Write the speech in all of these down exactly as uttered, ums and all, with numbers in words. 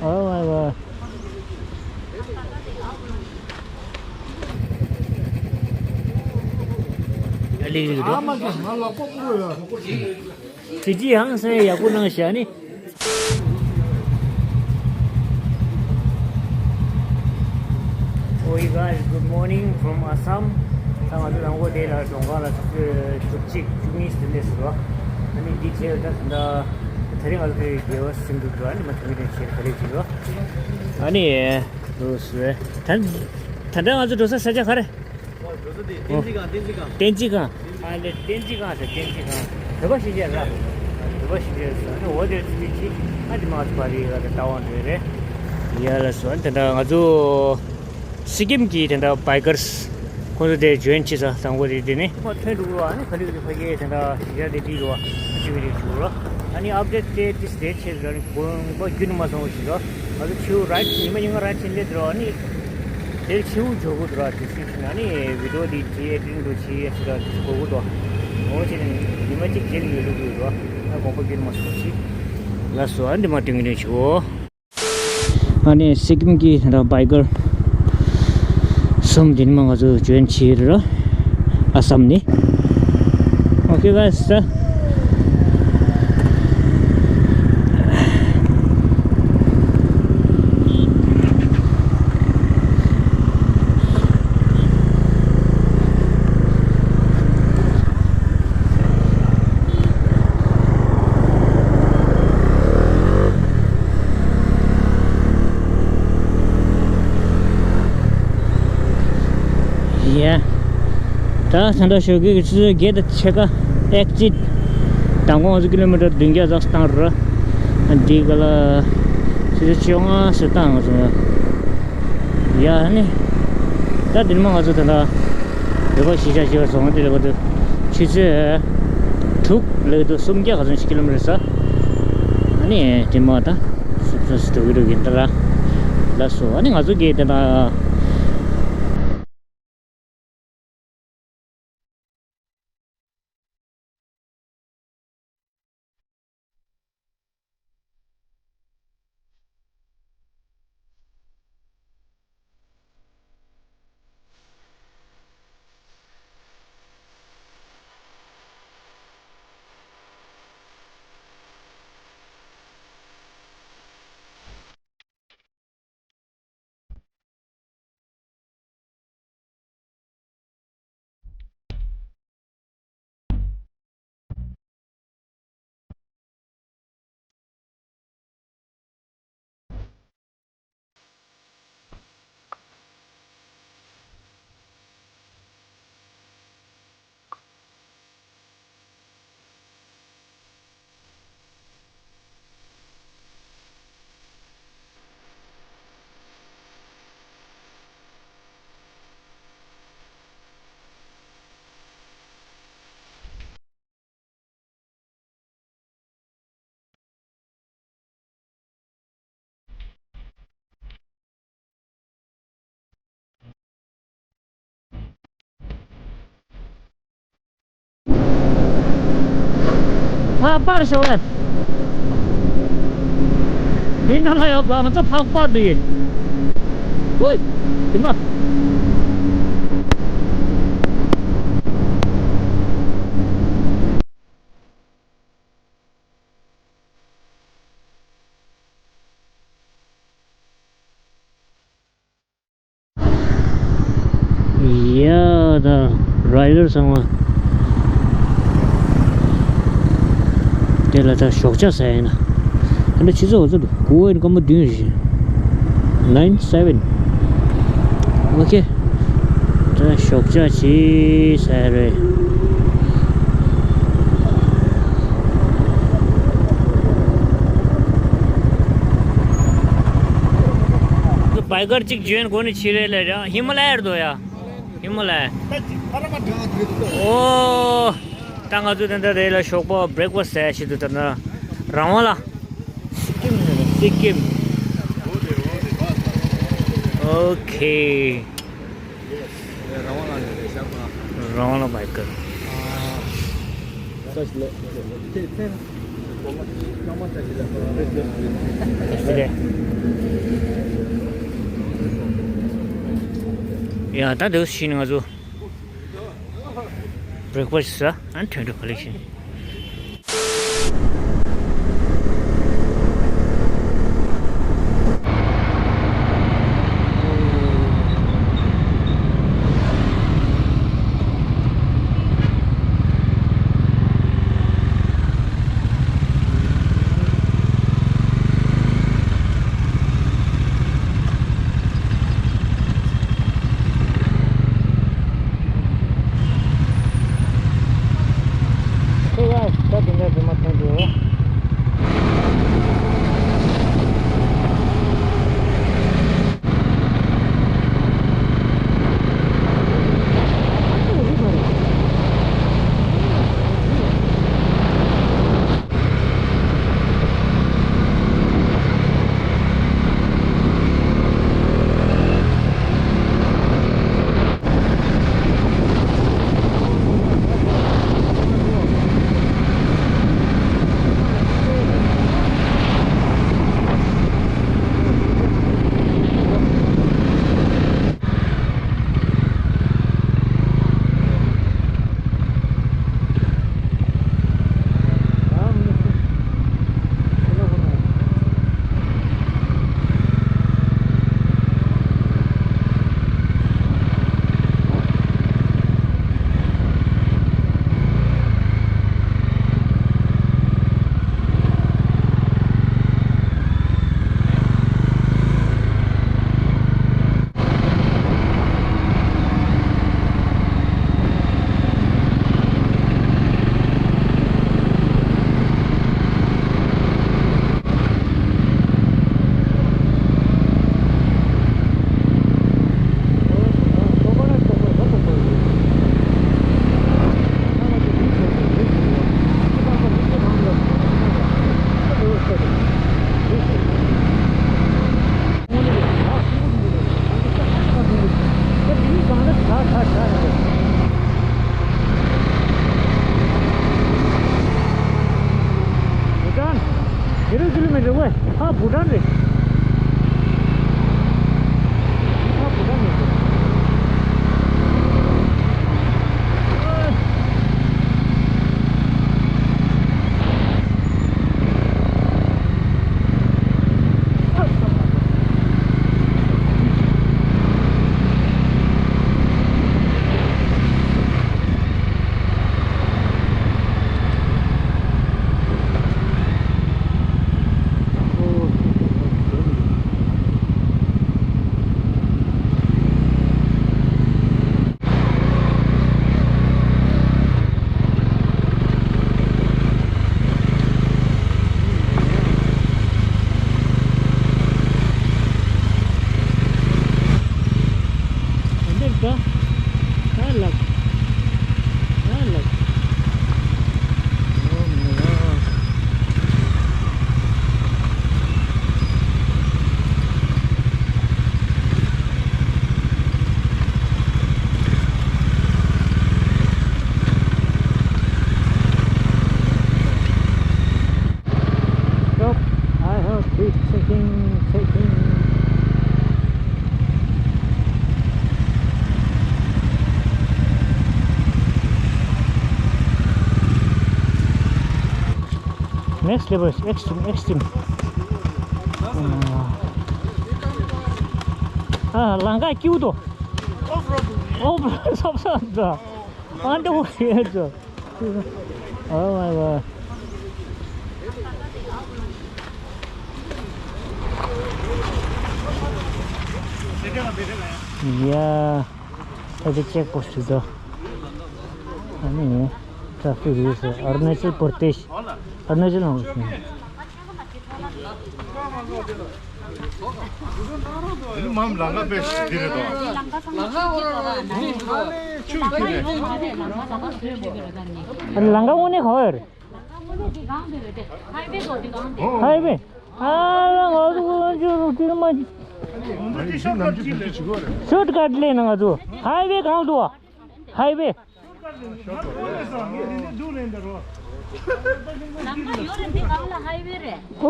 Oh my god. ཨ་ལི་རི་རོ། ཁི་ཅི་ཧང་སང་ཡག་པོ་གནང་ཤག་ནི། Oh, you guys, good morning from Assam. ད་ང་ཚོ་རང་མགོ་དེ་ལ་གྲོང་ཁ་ལ་ཆུ་ཚོད་བཅུ་གཅིག་བཅུ་གཉིས་དེ་འདྲས་སུ་རོ། ཨ་ནི་འདི་བྱས་ད་ད་ད་རིང་ང་ཚོ་དེ་རྒྱལ་བ་སེམས་སྡུག་འགྲོ། ཨ་ནི་མ་ཐུང་ངེ་དེ་བྱས་ག་རེ་བྱེད་རོ། ཨ་ནི་འགྲོ་སོང་། ད་ད་ལྟ་ང་ཚོ་འགྲོ་ས་ས་ཆ་ག་རེ། འགྲོ་ས་དེ་བསྟན་འཛིན་སྒང་། བསྟན་འཛིན་སྒང་། བསྟན་འཛིན་སྒང་། ཨ་ལེ་བསྟན་འཛིན་སྒང་ཟེར། བསྟན་འཛིན་སྒང་། བོད་པ་ཤེས་བྱ་ར། བོད་པ་ཤེས་བྱ་ཟེར་ནི་འོ་དེ་ཚུལ་གྱིས་ཨ་དེ་མ་ཚོ་པ་རི་ཡ་དེ་ལྟ་བ་འདྲ་རེད། ཡ་ལ་སོ་དེ་འདྲ་ང་ཚོ་སི་ཀིམ་གྱི་དེ་འདྲ་བྷའི་ཀར་སི་ཁོང་ཚོ་དེ་ཇོ་ཡིན་བྱེད་ས་དང་པོ་རེད། དེ་ནི་མ་ཐོན་འགྲོ་གི་ར། ཨ་ནི་ག་ལེ་ག་ལེ་ཕ་གིའི་དེ་འདྲ་ཤེས་བྱ་དེ་བྲིས་འགྲོ་བ་ཅིག་རེད་བྱུང་ར། ཨ་ནི་ཨབ་ཌེ་ཊི་དེ་ཏིས་དེ་ཆེད་ར་ནི་དགོངས་པ་རྒྱུན་མ་སོང་བ་ཞིག་ར། ང་ཚོ་ཕྱི་པོ་ར་ཉི་མ་ཉིན་གང་ར་ཕྱིན་སླེབས་འགྲོ་བ་ནི། དེར་ཕྱི་པོ་འགྲོ་དགོས་འདུག་ར། དེ་སུས་ཕྱིན་ན་ནི་བི་ཌི་ཡོ་འདི་ཇི་ཨེ་ཌི་ཊིང་འགྲོ་ཆི་ཡ་ཞིག་ར་དེ་གོ་དགོས་འདུག་འོ་བྱས་ནས་ཉི་མ་གཅིག་རྗེས་ལ་ཡོད་ལུགས་ཡོད་འདུག་ཨ་དགོངས་པ་རྒྱུན་མ་སོང་ཞིག་ལགས་སོ། ཨ་འདི་མ་སྟོན་གྱི་ནས་ཆུ་བོ། ཨ་ནི་སི་ཀིམ་གྱི་ར་བྷའི་ཀར་གསུམ་འདི་ནི་མ་ང་ཚོ་ཇོ་ཡིན་བྱེད་ར། ཨ་སམ་ནི། Okay, guys, sir. Yeah. ད་ད་ལྟ་ཞོགས་ཀའི་ཆུ་ཚོད་བརྒྱད་དང་ཕྱེད་ཀ། ཨེག་ཛིཊ། མདང་དགོང་ང་ཚོ་ཀི་ལོ་མི་ཊར་བདུན་བརྒྱ་ཙམ་བཏང་ར། འདི་ག་ལ་ཆུ་ཚོད་བཅོ་ལྔ་ཙམ་བཏང་ང་ཚོ། ཡ་ནི། ད་འདི་ནས་མ་ང་ཚོ་ད་ལྟ་བོད་པ་གཞིས་ཆགས་སྤྱི་པ་རྫོང་དེ་ལ་བར་དུ་ཆུ་ཚོད་དྲུག་ལ་དུ་སུམ་བརྒྱ་ག་ཚོད་ཅིག་ཀི་ལོ་མི་ཊར་ས། ཨ་ནི་དེ་མ་ད་སུབ་སུབ་སུབ་འགྲོ་གི་འགྲོ་གི་འདྲ་ར། ལགས་སོ། ཨ་ནི་ང་ཚོ་གིས་དེ་ད། ཕག་པར་ཤོག་ལ། འདི་ནང་ལ་ཡོད་པ་ང་ཚོ་ཕག་པར་འདི་ཡིན། ཧུད། དེ་མ། ཡ་ད་རའི་ཌར་ཚང་མ་དེ་ལ་ད་ཞོགས་ཇ་ཟ་ཡིན་ན། ད་ནི་ཆུ་ཚོད་འོ་ཚོད་དགུ་པ་ཡིན། སྐར་མ་བདུན་རེད། Nine seven. Okay. ད་ཞོགས་ཇ་ཅིག་ཟ་ཡ་རེད། བྷའི་ཀར་གཅིག་ཇོ་ཡིན་དགོས་ནི་ཆི་རེད་ལ་ར། ཧི་མ་ལ་ཡ་རེད་དོ་ཡ། ཧི་མ་ལ་ཡ། ཨོ། ད་ང་ཚོ་ད་ལྟ་རེད་ལ་ཞོགས་པ་བྷི་རེག་ཕ་སི་ཟ་ཡ་ཆེད་དུ་ད་ལྟ་རང་དབང་ལ། སི་ཀིམ། སི་ཀིམ། ཨོ་ཁེ། རང་དབང་ལ་བྷའི་ཀར། ཨ། ལགས་སོ་ལགས། ཡ་ད་འདུག་ཕྱིན་ང་ཚོ་breakfast་ཟ་ཨན་ཐོན་འགྲོ་ག་ལེགས་ཤིང་། ཁྱེད་ཡ་ད་དེ་འདྲ་རེ་མ་མཐོང་འགྲོ། བྷུ་ཊན། ཟི་རོ་ཀི་ལོ་མི་ཊར་ཝེ། ཨ་བྷུ་ཊན་རེད། ཨ་བྷུ་ཊན་རེད། Stop. I have been checking, checking. Next level, extreme, extreme. ཨ། ལམ་ཁ་སྐྱིད་པོ་འདུག Off-road. Off-road, off-road. Underwater. Oh my God. Yeah. That's a check post. ཨ་ནི་traffic rules. Arunachal Pradesh. Arunachal. ཨ་ནི་ལམ་ཁ་དངོས་གནས་ག་པར་ཡོད་རེད། Highway། ཨ་ལ་ང་ཚོ་ཀོ་ལོན་ཅི་རུ་ཏིར་མ། Shortcut ལས་ན་ང་ཚོ་highway་གང་འདུག highway། ལམ་ཁ་ཡོད་རེད། འདི་གང་ལ་highway་རེད། ཨུ།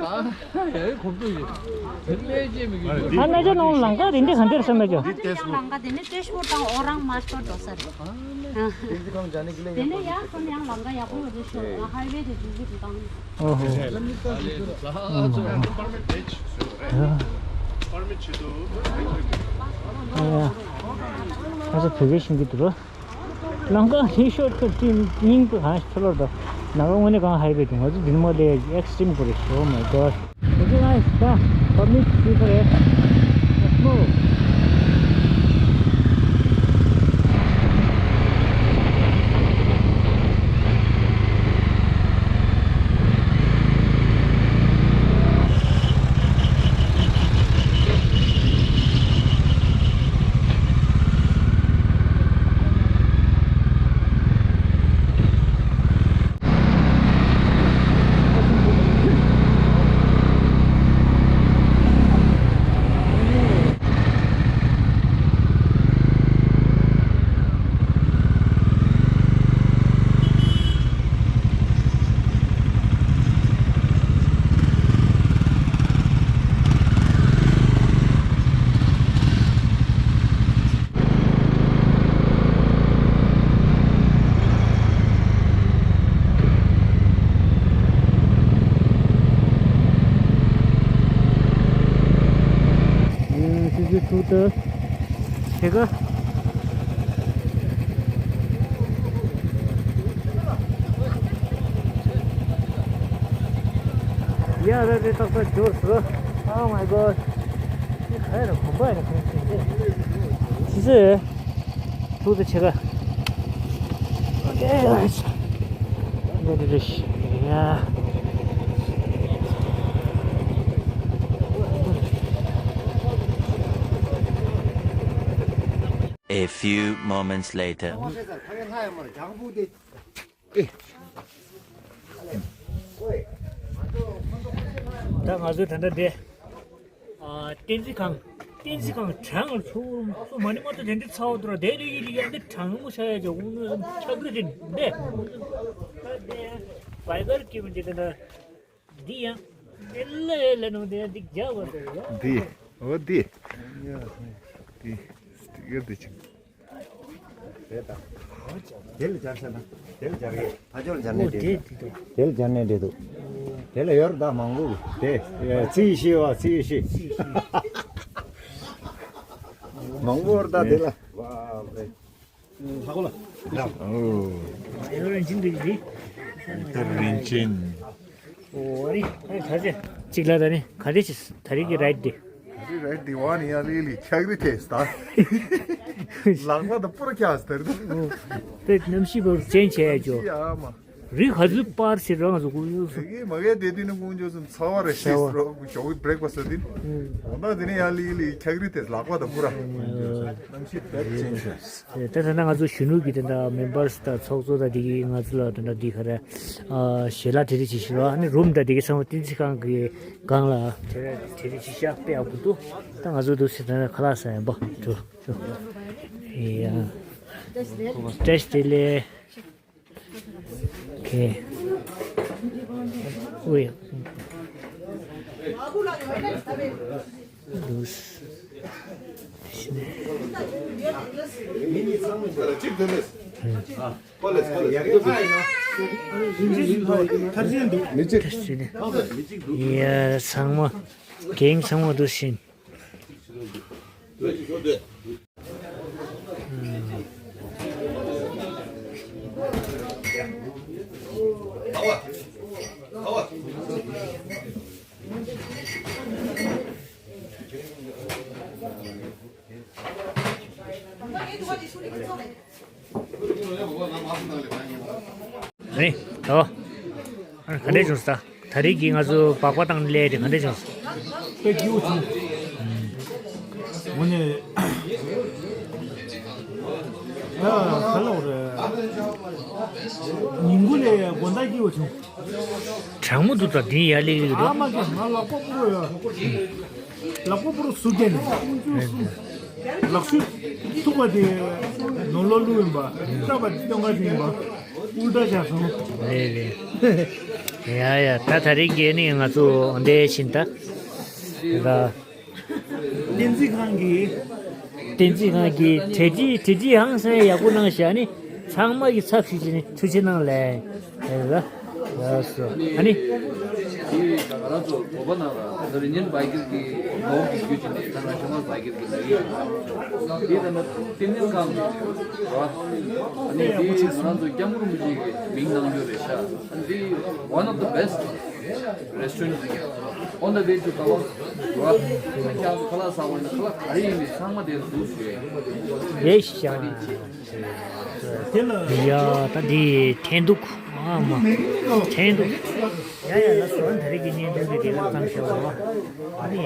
ཨ་ནི་ཅག་ནང་ལམ་ཁ་དེ་འདྲ་ག་འདིར་སེམས་མེད་ཀྱང་། ཡང་ལམ་ཁ་དེ་ནི་ཏེ་ཤ་པོར་དང་ཨོ་རང་མ་སྟོར་འགྲོ་ས་རེད། དེ་ཚོ་གང་ཅག་ནི་ཀི་ལེ་དེ་ནས་ཡར་སོང་ཡང་ལམ་ཁ་ཡག་པོ་ཡོད་རེད་ཤོད། ཧའི་ཝེ་དེ་ཚོ་ཚུར་དང་། ཨོ་ཧོ། ཨ་ཨ་ཚོ་བོད་སྐད་ཤེས་ཀྱི་འདུག་རོ། ལམ་ཁ་ཧི་ཤོར་ཁ་ཅིག་སྙིང་པོ་གང་ཤོར་ལོར་དང་། ནང་ལོགས་དངོས་གནས་གང་ཧའི་ཝེ་འདུག་ང་ཚོ་འདི་ནས་མར་སླེབས་ཡ་ཨེག་སི་ཊིམ་ཁོ་རེད། Oh my God. It's nice, huh? Public speaker, eh? Let's move. ཨེ། སི་སི་ཐུག་ཏུ་ཆེ་ག་ཡ་ར་རེ་ཏག་ཏག་འབྱོར་སོང་། Oh my God. ཁ་ར་གོམ་པ་ར་ཁ་ཤས་ཏེ། སི་སི་ཐུག་ཏུ་ཆེ་ག་འདི་རེད། ཡ། A few moments later. ད་ང་ཚོ་ད་ལྟ་འདི། ཨ། བསྟན་འཛིན་ཁང་། བསྟན་འཛིན་ཁང་གྲང་ངར་ཚོ་མ་ནི་མ་ཏོ་དེ་འདྲ་ཚ་བ་དུ་ར་དེ་རིག་རིག་ཡ་འདི་གྲང་མོ་ཤ་ཡ་ཅོ་འུ་ནུ་ཁྱབ་རི་རིན་འདི། ད་འདི་བའི་གར་ཀི་མི་འདི་ད་འདི་ཡང་འདི་ལ་ཡ་ལ་ནོ་འདི་ཡང་འདི་རྒྱ་བ་འདི་ཡ། འདི་འོ་འདི་འདི་སི་ཊི་ཀར་འདི་ཆིང་། རེད་ད། དེ་ལ་སྦྱར་ཤ་ན། དེ་ལ་སྦྱར་གི། ཕ་ཆོར་སྦྱར་ནས་འགྲིག་འདུག་དེ་ལ་སྦྱར་ནས་འགྲིག་འདུག་དེ་ལ་ཡོར་ད་མང་པོ་དེ། ཚིག་ཤི་བ་ཚིག་ཤི། མང་པོ་ཡོར་ད་དེ་ལ། ཧ་གོ་ལ། ཨོ། ཨེ་རིན་ཆིན་འདི་གི་རེད། ཨེ་རིན་ཆིན། ཨོ་རི། ཨ་ཁ་ཟེ། གཅིག་ལ་ད་ནི་ག་རེ་བྱེད། ད་རེས་ཀྱི་རའིཌ་འདི། ད་རེས་རའིཌ་འདི་བ་ནི་ཡང་ལི་ལི་འཁྱག་རི་ཐེས་ད། ལག་པ་ད་པུ་ར་འཁྱག་ཟེར་ད། ཨོ། དཔེ་གནམ་གཤིས་བབ་ཅན་བྱས་ཡ་ཅོ། ཡ་མ། རི་ག་ཚོད་པར་ཟེར་རང་ཚོ་ཀུན་ཡོད་སོ། དེ་གི་མ་གའི་དེ་དུས་ནི་ཀུན་ཅོ་སུམ་ཚ་བ་རེ་ཤེས་རོ་ཞོག་བྷི་རེག་ཕ་སི་ཊི་དེ། འོ་ན་དེ་ནི་ཡང་ལི་ལི་འཁྱག་རི་ཐེས་ལག་པ་ད་པུ་ར། གནམ་གཤིས་དཔེ་ཅན་བྱས། དེ་ད་ལྟ་ང་ཚོ་གཞོན་ནུ་གི་དེ་འདྲ་མེམ་བར་སི་དང་ཚོགས་གཙོ་དང་དེ་གི་ང་ཚོ་ལ་དེ་འདྲ་དེ་ག་རེ། ཨ། ཞལ་ལག་དེ་རེ་ཅིག་ཞུ་རོགས། ཨ་ནི་རུམ་དང་དེ་གི་ཚང་མ་བསྟན་འཛིན་ཁང་གི་སྒང་ལ་དེ་རེ་དེ་རེ་ཅིག་ཤག་དཔེ་ཡག་པོ་འདུག་ད་ང་ཚོ་འདུག་སེ་དེ་འདྲ་ཁ་ལག་ཟ་ཡིན་པ་འགྲོ་འགྲོ། ཡ། བཀྲ་ཤིས་བདེ་ལེགས། ཁེ། ཨུ་ཡ། ལུས། ཡ་ཚང་མ། གེང་ཚང་མ་འདུག་ཕྱིན། ཨེ། ཨོ། ཨ། ག་འདྲས་བྱུང་ས། ད་རེས་ཀྱི་ང་ཚོ་སྦག་སྦག་བཏང་སླེབས་དེ་ག་འདྲས་བྱུང་ས། དཔེ་སྐྱིད་པོ་བྱུང་། དངོས་གནས། ད་ག་ལབ་རེད། ཉིན་གུང་ལས་དགོང་དག་སྐྱིད་པོ་བྱུང་། གྲང་མོ་འདུག་ད་དེ་ཡར་སླེབས་ཀྱི་འདུག་ཨ་མ་ཀྱེ་ང་ལག་པ་སྤུ་རུ་ཡོད། ལག་པ་སྤུ་རུ་ཟུག་རྒྱག་ནས་ཀུན་སྤྱོད་གསུམ། ལག་ཤུབས་ཐུག་པ་དེ་ནོར་ལོ་བླུགས་ཡིན་པ། སྐྲ་པ་སྟོན་ཁ་ཞིག་ཡིན་པ། ཨུལ་ཊ་བྱས་སོང་། རེད་རེད། ཡ་ཡ། ད་ད་རེས་ཀྱི་ནི་ང་ཚོ་འདི་བཞིན་ད། ད། བསྟན་འཛིན་ཁང་གི། བསྟན་འཛིན་ཁང་གི་གྲ་སྒྲིག་གྲ་སྒྲིག་ཧང་སང་ཡག་པོ་གནང་བཞག་ནི། ཚང་མ་གི་ཚབ་ཞུས་བྱས་ནི་ཐུགས་རྗེ་གནང་ལགས། རེད་ལ། ལགས་སོ། ཨ་ནི། དེ་ང་རང་ཚོ་བོད་པ་ནང་ལ་ད་རིན་ཆེན་བྷའི་ཀིར་གྱི་ལོག་གི་རྒྱུ་ཅིག་ནས་ད་ང་ཆུང་མ་བྷའི་ཀིར་གྱི་ལ་ཡིན། དེ་ལ་ན་ཐུགས་བསྟན་འཛིན་ཁང་གི་རེད་བ། ཨ་ནི་དེ་ང་རང་ཚོ་སྐྱབས་མགོན་རིན་པོ་ཆེ་གི་མིང་གནང་རྒྱུ་རེད་ཤག་ཨ་ནི་དེ་one of the best restaurant on the way to Tawang རེད་བ། ཁྱེད་ཚོ་ཁ་ལག་ཟ་བ་ཡིན་ན་ཁ་ལག་ག་རེ་ཡིན་མིན་ཚང་མ་དེར་འདུག་ཟེར། ཡེ་ཤ། ཡ་ད་འདི་འཐེན་འདུག་ཨ་མ། འཐེན་འདུག་ཡ་ཡ། ལགས་སོ། ད་རེས་ཀྱི་བརྙན་ཐུང་འདི་དེ་ལ་མཚམས་བཞག་པ། ཨ་ནི་ཡ་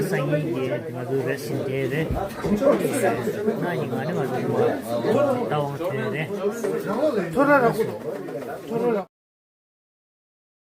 སང་ཉིན་གྱི་ང་ཚོའི་རེ་སིན་ཌེ་རེད། གནངས་ཉིན་ང་ནི་ང་ཚོ་ད་དབང་ཐོན་རེད། ཐོ་ར་ར་ཁོ། ཐོ་ར་ར།